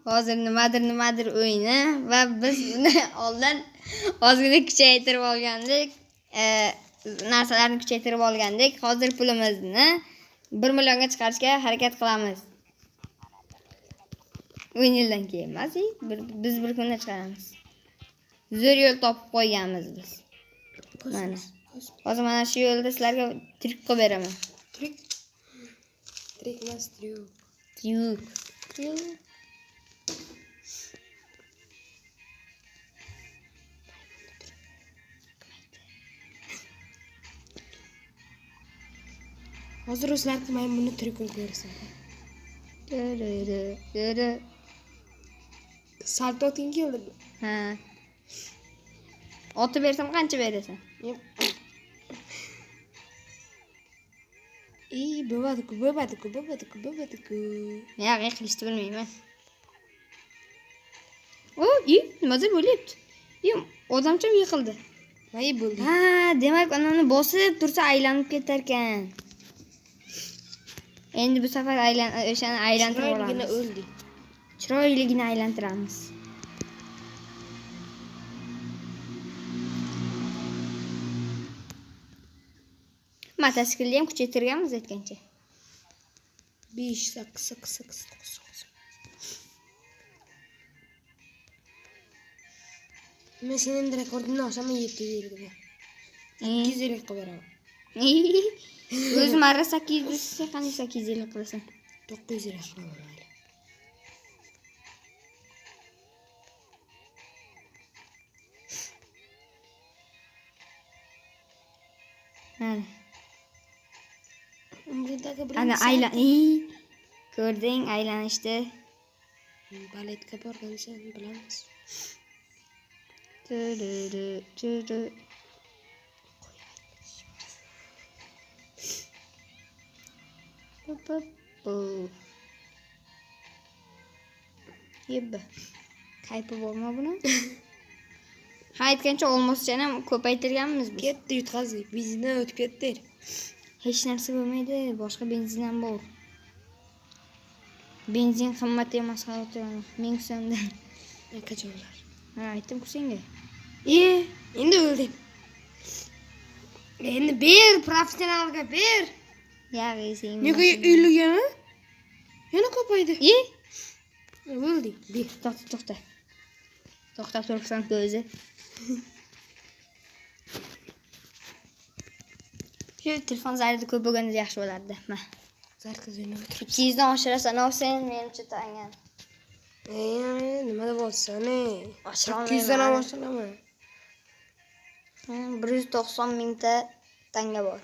Hozir nimadir o'yini va biz buni oldin ozgina kuchaytirib olgandik. Narsalarni kuchaytirib olgandik. Hozir pulimizni 1 millionga chiqarishga harakat qilamiz. 10 yildan keyin emas, biz bir kunda chiqaramiz. Zo'r yo'l topib qo'yganmiz biz. Mana. Hozir mana shu yo'lda sizlarga trik qilib beraman. Trik. Trik emas, tryuk. Tryuk. Tryuk. Hozir o'zlar maymunni trikini ko'rasizlar. Salto otging keldimi? Ha. Otib bersam qancha berasan? Ey, bo'lmadi-ku, bo'lmadi-ku, bo'lmadi-ku, bo'lmadi-ku. Yo'q, qilishni bilmayman. O, nimadir bo'lyapti. Odamcham yiqildi. Voy bo'ldi. Ha, demak, onani bosib tursa aylanib ketar ekan. Endi bu safar o'shani aylantirib olamiz. Chiroyligina o'ldi. Chiroyligina aylantiramiz. Mototsiklni ham kuchaytirganmiz aytgancha. 5 8 8 8 9 9. Men sening rekordingni olsam 750 ga. 250 qilib beraman. O'zim arra 800, sen qanday 850 qilasan? 950 qilaman mayli. Mana. Umringdagi birinchi Ana aylan. Ko'rding, aylanishdi. Baletga borgansan, bilamiz. Turu. Bu. Yebbi. Kayfi bormi buni? Ha, aytgancha olmoschani ham ko'paytirganmiz biz. Ketdi, yutqazdik. Benzindan o'tib ketdi. Hech narsa bo'lmaydi, boshqa benzin ham bor. Benzin qimmat emas, xavotir olma. 1000 so'mdan. Qachonlar? Ha, aytdim-ku senga. Endi o'ldim. Endi ber, professionalga ber. Yag'i sen. Nega 50gami? Yana ko'paydi. O'ldik. Ber, to'xta, to'xta. To'xtab turibsan-ku o'zi. Shu telefon zaryadi ko'p bo'lganda yaxshi bo'lardi. Ma. Zaryadka o'ynab o'tiribsan. 200 dan oshirasan, sen menimcha tangan. Nima deb olsan? Oshira 200 dan ham olmayman. oshiraman. 190 mingta tanga bor.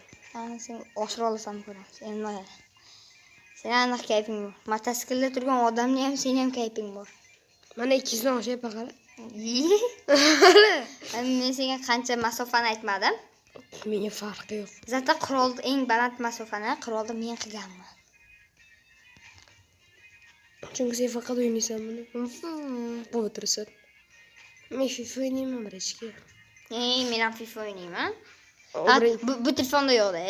Sen oshira olasan ko'ramiz. Endi mana. Sen aniq kayfing bor. Mototsiklda turgan odamni ham seni ham kayfing bor. Mana 200 dan oshayapman qara. Men senga qancha masofani aytmadim. Menga farqi yo'q. Zata qurolni eng baland masofani qurolda men qilganman. Chunki sen faqat o'ynaysan buni. Qilib o'tirasan. Men FIFA o'ynayman birinchiga. Men ham FIFA o'ynayman. Bu telefonda yo'qda.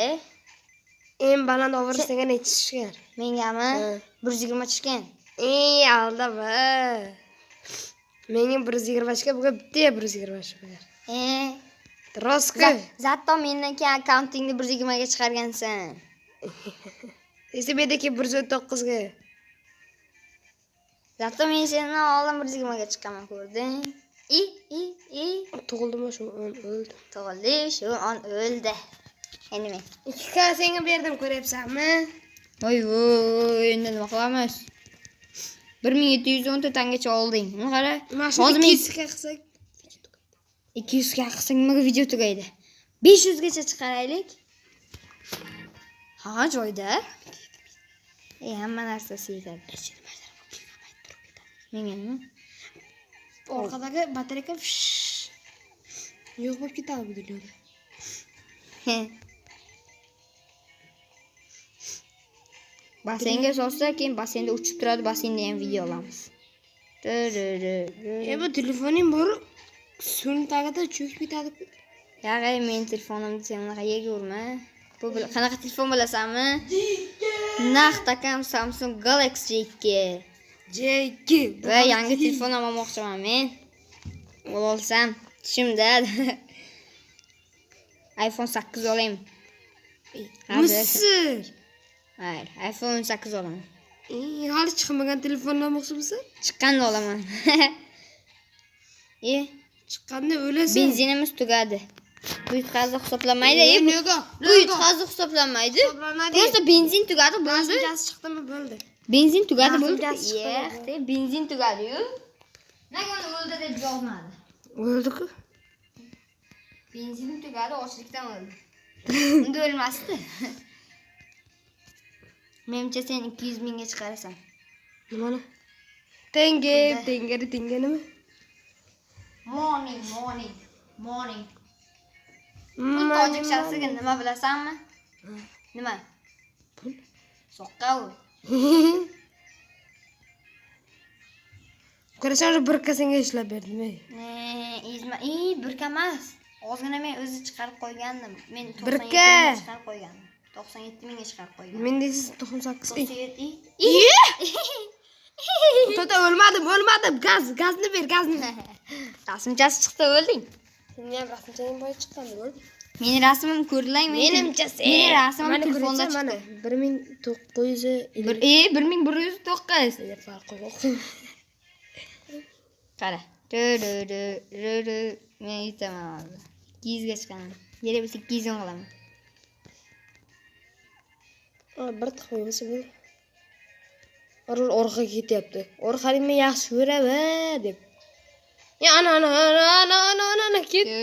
Eng baland over senga necha tushgan? Mengami? 120 tushgan. Aldama. Menga 120 tushgan, bugun bitta 120 tushgan. Rostku. Zato mendan keyin akkauntingni 120 ga chiqargansan. Esa mendagi 119 ga. Zato men sendan oldin 120 ga chiqqanman, ko'rding? I. Tug'ildimi shu on o'ldi. Tug'ildi, shu on o'ldi. Endi men. 2K senga berdim, ko'ryapsanmi? Voy voy, endi nima qilamiz? 1710 ta tangacha olding. Buni qara. Hozir men 200 ga qilsak 200 ga qilsak nimaga video tugaydi? 500 gacha chiqaraylik. Ha, joyda. Hamma narsasi yetadi. Menga nima? Orqadagi batareyka yo'q bo'lib ketadi bu dunyoda. Basseynga solsa, keyin basseynda uchib turadi, basseynda ham video olamiz. Bu telefoning bor, suvning tagida cho'kib ketadi. Yag'ay, men telefonimni sen unaqa yerga urma. Bu qanaqa telefon bilasanmi? Naq takam Samsung Galaxy 2. Jeki. Va yangi telefon olmoqchiman men. Olsam tushimda. iPhone 8 olayim. Misir. Hayır, iPhone 8 olaman. Hali chiqmagan telefonni olmoqchimisan? Chiqqanda olaman. Chiqqanda o'lasan. Benzinimiz tugadi. Bu yutqazib hisoblanmaydi. Nega? Bu yutqazib hisoblanmaydi. Hisoblanadi. Просто benzin tugadi, bo'ldi. Rasmchasi chiqdimi bo'ldi. Benzin tugadi, bo'ldi. Rasmchasi chiqdimi? Yo'q, benzin tugadi-yu. Nega uni o'ldi deb yozmadi? O'ldi-ku. Benzin tugadi, ochlikdan o'ldi. Unda o'lmasdi. Menimcha sen 200 mingga chiqarasan. Nimani? Tenge, tengari tenge nima? Morning, morning, morning. Pul tojikchasiga nima bilasanmi? Nima? Pul. Soqqa u. Ko'rasan, bir kasenga ishlab berdim, ey. Ne, birka emas. Ozgina men o'zi chiqarib qo'ygandim. Men 97 Birka. mingga chiqarib qo'ygandim. 97 mingga chiqarib qo'ygandim. Men deysiz 98. 97. To'ta o'lmadim, o'lmadim. Gaz, gazni ber, gazni. Rasmchasi chiqdi, o'lding. Seni ham rasmchang boya chiqqandi, bo'ldi. Meni rasmim ko'rdilang, Menimcha sen. Meni rasmim Mana telefonda ko'raysan, chiqdi. mana 1950. 1109. Farqi yo'q. Qara. Du du du du du. Men yutaman hozir. 200 ga chiqaman. Kerak bo'lsa 210 qilaman. Bir tiq qo'ymasa bo'ldi. Orol orqaga ketyapti. Orqani men yaxshi ko'raman deb. Ya ana ana ana ana ana ana ana ketdi.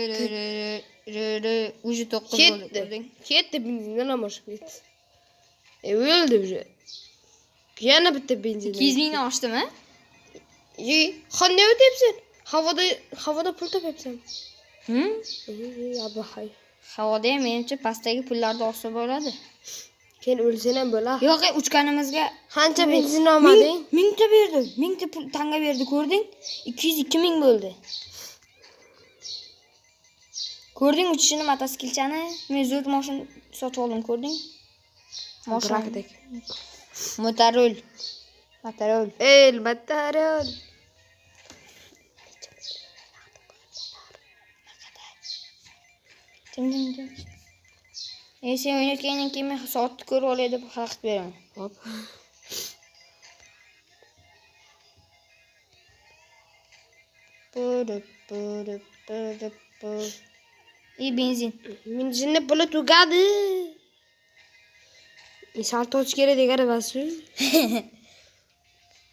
Уже 9 bo'ldi, Ketdi. ko'rding? Ketdi, benzindan ham oshib ketdi. O'ldi уже. Yana bitta benzin. 200 mingdan oshdimi? Ye, qanday o'tyapsan? Havoda havoda pul topyapsan. Abahay. Havoda ham menimcha pastdagi pullarni olsa bo'ladi. Keyin o'lsang ham bo'lar. Yo'q, uchganimizga Qancha benzin olmading? Mingta berdi. Mingta pul tanga berdi, ko'rding? 202 ming bo'ldi. Ko'rding uchishini mototsiklchani? Men zo'r mashina sotib oldim, ko'rding? Mashina. Brakdek. Motorol. Motorol. El motorol. Tim tim tim. Sen o'ynayotgandan keyin men soatni ko'rib olay deb xalaqit beraman. Hop. Benzin. Benzinni puli tugadi. Sal toch kerak degani bas.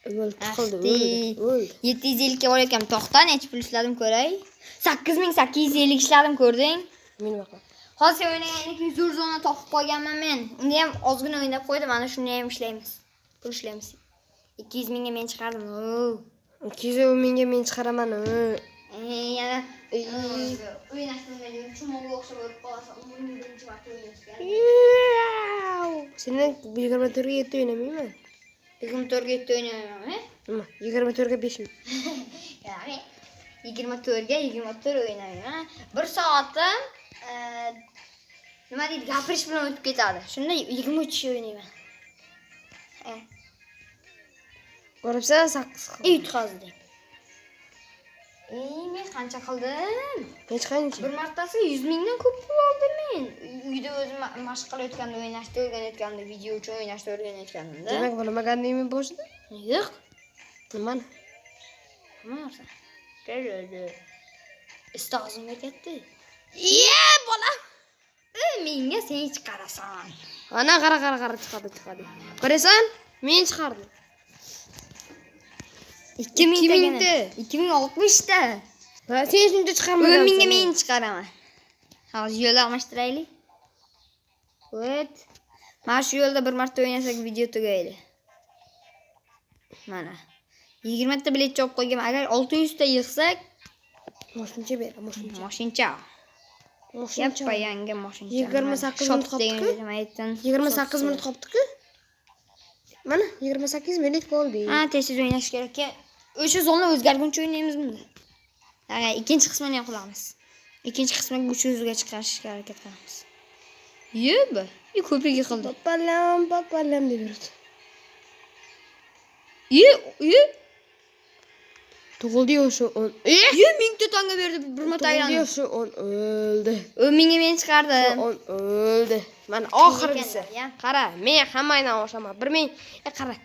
O'ldi, tiqildi, o'ldi, o'ldi. 750 ga olayotgan. To'xta, necha pul ishladim ko'ray. 8850 ishladim, ko'rding? Men nima? Hozir o'ynagandan keyin zo'r zona topib qo'yganman men. Unda ham ozgina o'ynab qo'ydim, ana shuni ham ishlaymiz. Pul ishlaymiz. 200 mingga men chiqardim. 200 mingga men chiqaraman. Yana o'ynashni bilmaydigan chumolga o'xshab o'lib qolasan. Umrimda birinchi marta o'ynashgan. Seni 24 ga 7 o'ynamayman. 24 ga 7 o'ynamayman. Nima? 24 ga 5 mi? Ya'ni 24 ga 24 o'ynayman. Bir soatim nima deydi, gapirish bilan o'tib ketadi. Shunda 23 o'ynayman. Ko'ribsan 8 qildi. Yutqazdik. Men qancha qildim? Hech qancha. Bir martasi 100 mingdan ko'p pul oldim men. Uyda o'zim mashq qilayotganda o'ynashni o'rganayotganda, video uchun o'ynashni o'rganayotganimda. Demak, bilmagandingmi boshida? Yo'q. Nimani? Nima narsa? Istog'imga ketdi. Ye, bola. Menga sen chiqarasan. Ana qara qara qara chiqadi, chiqadi. Ko'rasan? Men chiqardim. 2000 ta. 2060 ta. Ha, sen shuncha chiqarmagansan. 10 mingga men chiqaraman. Hozir yo'l almashtiraylik. Evet. Mana shu yo'lda bir marta o'ynasak video tugaydi. Mana. 20 ta bilet chop qo'yganman. Agar 600 ta yig'sak, Moshincha ber, moshincha. moshincha. Moshincha. Yappa yangi moshincha. 28 minut qolibdi-ku. 28 minut qolibdi-ku. Mana 28 minut qoldi. Ha, tez-tez o'ynash kerak. O'sha zona o'zgarguncha o'ynaymiz bunda. Ha, ikkinchi qismini ham qilamiz. Ikkinchi qismiga 300 ga chiqarishga harakat qilamiz. Yeb, ko'prik yiqildi. Papalam, papalam deb yurdi. E. Tug'ildi o'sha 10. E! E, 1000 ta tanga berdi bir marta Tug'ildi aylanib. o'sha 10 o'ldi. 10 mingga men chiqardim. 10 o'ldi. Mana oxirgisi. Ya. Qara, men hammangdan oshaman. 1000, qara.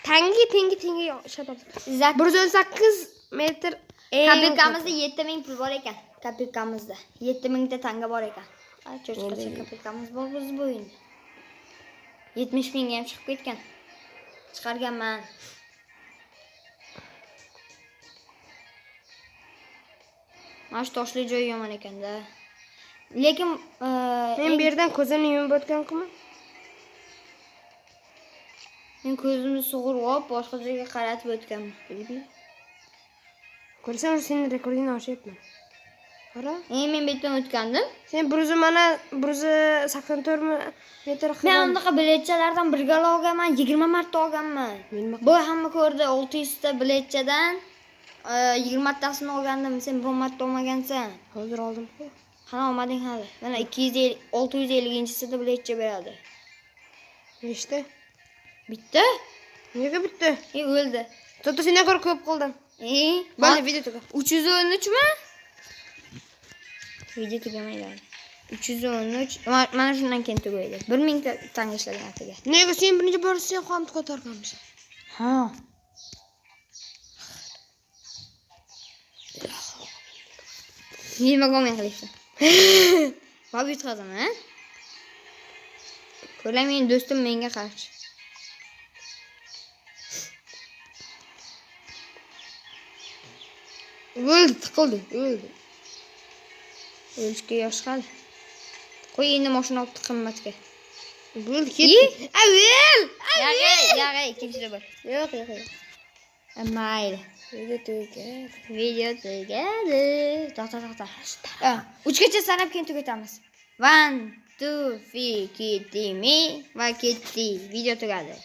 Tangi tengi tengi ishlatyapti. 118 metr eng Kopilkamizda 7000 pul bor ekan. Kopilkamizda 7000 ta tanga bor ekan. Ay, cho'chqacha kopilkamiz bor biz bu o'yinda. 70 mingga ham chiqib ketgan. Chiqarganman. Mana shu toshli joyi yomon ekanda. Lekin Men bu yerdan ko'zimni yumib o'tgan-ku. Men ko'zimni sug'urib olib boshqa joyga qaratib o'tganman. Ko'rsan, seni rekordingni oshyapman. Qara. Men bu yerdan o'tgandim. Sen bir mana 184 metr Men qilgan. unaqa biletchalardan bir gal olganman, 20 marta olganman. Bu hamma ko'rdi, 600 ta biletchadan 20 tasini olgandim. Sen bir marta olmagansan. Hozir oldim. Qani olmading hali. Mana 250 650-chisida biletcha beradi. Nechta? Bitta? Nega bitta? O'ldi. Toto sendan ko'ra ko'p qildim. Bo'ldi, video tuga. 313 mi? Video tugamaydi. 313. Mana shundan keyin tugaydi. 1000 ta tanga ishlagan atigi. Nega sen birinchi bor sen ham ko'targanmisan? Ha. Nima men qilyapsan? Bob yutqazaman, ha? Ko'rlar, mening do'stim menga qarshi. O'ldi, tiqildi, o'ldi. O'lishga yosh hali. Qo'y, endi mashina olibdi qimmatga. Bo'ldi, ketdi. Avval! Yag'ay, ikkinchi dubl. Yo'q, yo'q, yo'q. Mayli. Video tugadi. Video tugadi. To'xta, to'xta. 3 gacha sanab keyin tugatamiz. 1 2 3 ketdimi va ketdi. Video tugadi.